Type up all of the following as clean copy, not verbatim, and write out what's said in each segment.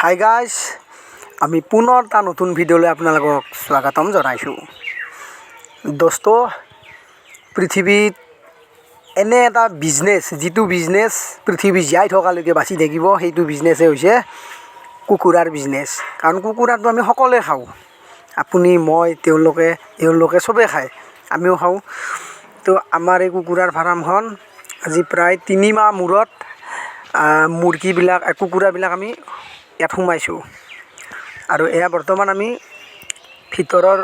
Hi guys, আমি পুনৰ এটা নতুন ভিডিঅ'লৈ আপোনালোকক স্বাগতম জনাইছোঁ। দোস্ত, পৃথিৱীত এনে এটা বিজনেছ, যিটো বিজনেছ পৃথিৱী জীয়াই থকালৈকে বাচি থাকিব, সেইটো বিজনেছেই হৈছে কুকুৰাৰ বিজনেছ। কাৰণ কুকুৰাটো আমি সকলোৱে খাওঁ, আপুনি, মই, তেওঁলোকে, এওঁলোকে চবেই খায়, আমিও খাওঁ। তো আমাৰ এই কুকুৰাৰ ফাৰ্মখন আজি প্ৰায় 3 মাহ মূৰত মুৰ্গীবিলাক, কুকুৰাবিলাক আমি ইয়াত সোমাইছোঁ। আৰু এয়া বৰ্তমান আমি ভিতৰৰ,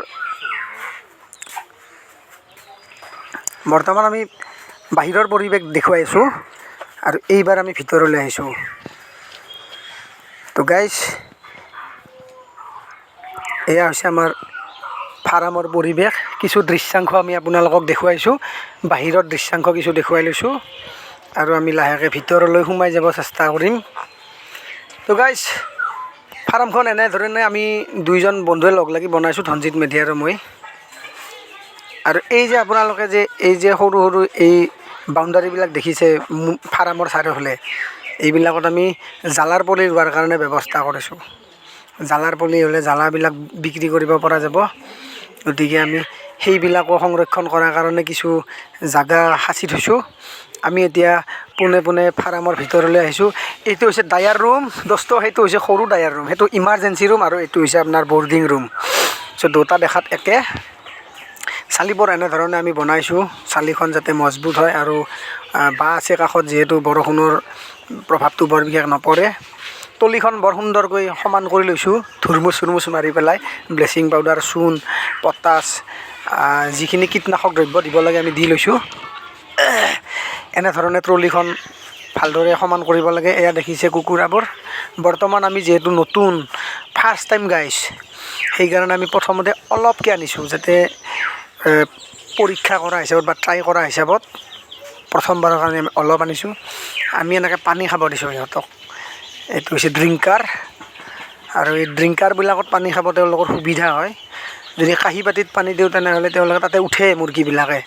বৰ্তমান আমি বাহিৰৰ পৰিৱেশ দেখুৱাই আছোঁ আৰু এইবাৰ আমি ভিতৰলৈ আহিছোঁ। তো গাইজ, এয়া হৈছে আমাৰ ফাৰ্মৰ পৰিৱেশ। কিছু দৃশ্যাংশ আমি আপোনালোকক দেখুৱাইছোঁ, বাহিৰৰ দৃশ্যাংশ কিছু দেখুৱাই লৈছোঁ আৰু আমি লাহেকৈ ভিতৰলৈ সোমাই যাব চেষ্টা কৰিম। তো গাইজ, ফাৰ্মখন এনেধৰণে আমি দুইজন বন্ধুৱে লগ লাগি বনাইছোঁ, ধনজিত মেধি আৰু মই। আৰু এই যে আপোনালোকে যে এই যে সৰু সৰু এই বাউণ্ডাৰীবিলাক দেখিছে ফাৰ্মৰ চাৰিওফালে, এইবিলাকত আমি জ্বালাৰ পুলি ৰোৱাৰ কাৰণে ব্যৱস্থা কৰিছোঁ। জ্বালাৰ পুলি হ'লে জ্বালাবিলাক বিক্ৰী কৰিব পৰা যাব। গতিকে আমি সেইবিলাকো সংৰক্ষণ কৰাৰ কাৰণে কিছু জাগা সাঁচি থৈছোঁ। আমি এতিয়া পোনে পোনে ফাৰ্মৰ ভিতৰলৈ আহিছোঁ। এইটো হৈছে ডায়াৰ ৰুম দোস্ত, সেইটো হৈছে সৰু ডায়াৰ ৰুম, সেইটো ইমাৰ্জেঞ্চি ৰুম, আৰু এইটো হৈছে আপোনাৰ বৰ্ডিং ৰুম। চ' দুটা দেখাত একে। চালিবোৰ এনেধৰণে আমি বনাইছোঁ, চালিখন যাতে মজবুত হয় আৰু বাঁহ আছে কাষত, যিহেতু বৰষুণৰ প্ৰভাৱটো বৰ বিশেষ নপৰে। তলিখন বৰ সুন্দৰকৈ সমান কৰি লৈছোঁ, ধুৰমুচ চুৰমুচ মাৰি পেলাই ব্লিচিং পাউডাৰ, চূণ, পটাছ, যিখিনি কীটনাশক দ্ৰব্য দিব লাগে আমি দি লৈছোঁ। এনেধৰণে ট্ৰলিখন ভালদৰে সমান কৰিব লাগে। এয়া দেখিছে কুকুৰাবোৰ। বৰ্তমান আমি যিহেতু নতুন, ফাৰ্ষ্ট টাইম গাইছ, সেইকাৰণে আমি প্ৰথমতে অলপকৈ আনিছোঁ, যাতে পৰীক্ষা কৰা হিচাপত বা ট্ৰাই কৰা হিচাপত প্ৰথমবাৰৰ কাৰণে আমি অলপ আনিছোঁ। আমি এনেকৈ পানী খাব দিছোঁ সিহঁতক। এইটো হৈছে ড্ৰিংকাৰ, আৰু এই ড্ৰিংকাৰবিলাকত পানী খাব তেওঁলোকৰ সুবিধা হয়। যদি কাঁহী বাতিত পানী দিওঁ, তেনেহ'লে তেওঁলোকে তাতে উঠে, মুৰ্গীবিলাকে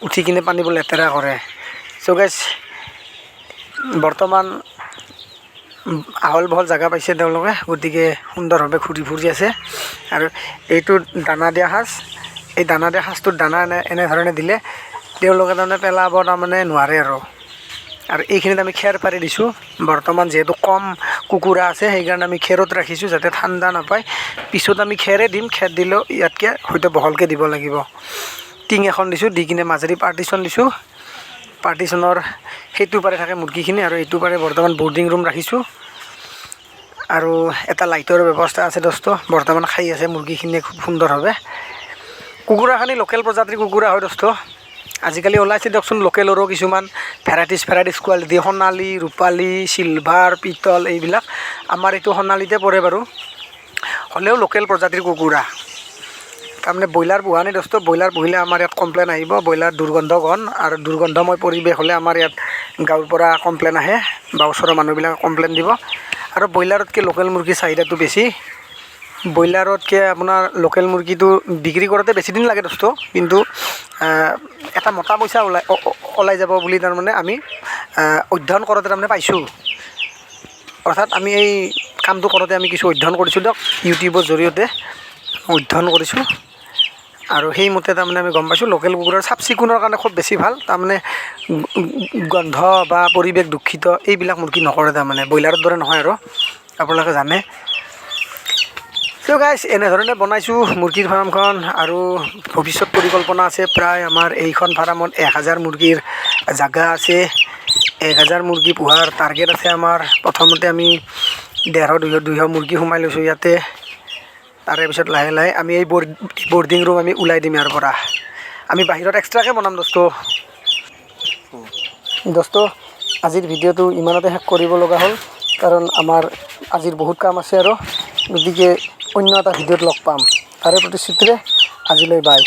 উঠি কিনে পানীবোৰ লেতেৰা কৰে। চ' গাইছ, বৰ্তমান আহল বহল জেগা পাইছে তেওঁলোকে, গতিকে সুন্দৰভাৱে ঘূৰি ফুৰি আছে। আৰু এইটো দানা দিয়া সাজ, এই দানা দিয়া সাজটোত দানা এনেধৰণে দিলে তেওঁলোকে তাৰমানে পেলাব তাৰমানে নোৱাৰে। আৰু আৰু এইখিনিত আমি খেৰ পাৰি দিছোঁ। বৰ্তমান যিহেতু কম কুকুৰা আছে, সেইকাৰণে আমি খেৰত ৰাখিছোঁ যাতে ঠাণ্ডা নাপায়। পিছত আমি খেৰে দিম, খেৰ দিলেও ইয়াতকৈ হয়তো বহলকৈ দিব লাগিব। টিং এখন দিছোঁ, দি কিনে মাজেদি পাৰ্টিশ্যন দিছোঁ। পাৰ্টিশ্যনৰ সেইটো পাৰে থাকে মুৰ্গীখিনি আৰু এইটো পাৰে বৰ্তমান বৰ্ডিং ৰুম ৰাখিছোঁ আৰু এটা লাইটৰ ব্যৱস্থা আছে। দোস্ত, বৰ্তমান খাই আছে মুৰ্গীখিনিয়ে খুব সুন্দৰভাৱে। কুকুৰাখিনি লোকেল প্ৰজাতিৰ কুকুৰা হয় দোস্ত। আজিকালি ওলাইছে দিয়কচোন লোকেলৰো কিছুমান ভেৰাইটিজ ভেৰাইটিজ কোৱালিটি, সোণালী, ৰূপালী, চিলভাৰ, পিতল এইবিলাক। আমাৰ এইটো সোণালীতে পৰে বাৰু, হ'লেও লোকেল প্ৰজাতিৰ কুকুৰা। তাৰমানে ব্ৰইলাৰ পোহা নাই দোস্ত। ব্ৰইলাৰ পুহিলে আমাৰ ইয়াত কমপ্লেইন আহিব। ব্ৰইলাৰ দুৰ্গন্ধ ঘন আৰু দুৰ্গন্ধময় পৰিৱেশ হ'লে আমাৰ ইয়াত গাঁৱৰ পৰা কমপ্লেইন আহে বা ওচৰৰ মানুহবিলাকে কমপ্লেইন দিব। আৰু ব্ৰইলাৰতকৈ লোকেল মুৰ্গীৰ চাহিদাটো বেছি। ব্ৰইলাৰতকৈ আপোনাৰ লোকেল মুৰ্গীটো বিক্ৰী কৰোঁতে বেছি দিন লাগে দোস্ত, কিন্তু এটা মোটা পইচা ওলাই ওলাই যাব বুলি তাৰমানে আমি অধ্যয়ন কৰোঁতে তাৰমানে পাইছোঁ। অৰ্থাৎ আমি এই কামটো কৰোঁতে আমি কিছু অধ্যয়ন কৰিছোঁ দিয়ক, ইউটিউবৰ জৰিয়তে অধ্যয়ন কৰিছোঁ আৰু সেইমতে তাৰমানে আমি গম পাইছোঁ, লোকেল কুকুৰাৰ চাফ চিকুণৰ কাৰণে খুব বেছি ভাল। তাৰমানে গন্ধ বা পৰিৱেশ দূষিত এইবিলাক মুৰ্গী নকৰে, তাৰমানে ব্ৰইলাৰৰ দৰে নহয় আৰু আপোনালোকে জানে। চ' গাইজ, এনেধৰণে বনাইছোঁ মুৰ্গীৰ ফাৰ্মখন আৰু ভৱিষ্যত পৰিকল্পনা আছে। প্ৰায় আমাৰ এইখন ফাৰ্মত 1000 মুৰ্গীৰ জাগা আছে। 1000 মুৰ্গী পোহাৰ টাৰ্গেট আছে আমাৰ। প্ৰথমতে আমি 150, 200 মুৰ্গী সোমাই লৈছোঁ ইয়াতে। তাৰে পিছত লাহে লাহে আমি এই বৰ্ডিং ৰুম আমি ওলাই দিম ইয়াৰ পৰা, আমি বাহিৰত এক্সট্ৰাকৈ বনাম দোস্ত। দোস্ত, আজিৰ ভিডিঅ'টো ইমানতে শেষ কৰিব লগা হ'ল, কাৰণ আমাৰ আজিৰ বহুত কাম আছে আৰু গতিকে অন্য এটা ভিডিঅ'ত লগ পাম তাৰে প্ৰতিশ্ৰুতিৰে আজিলৈ বাই।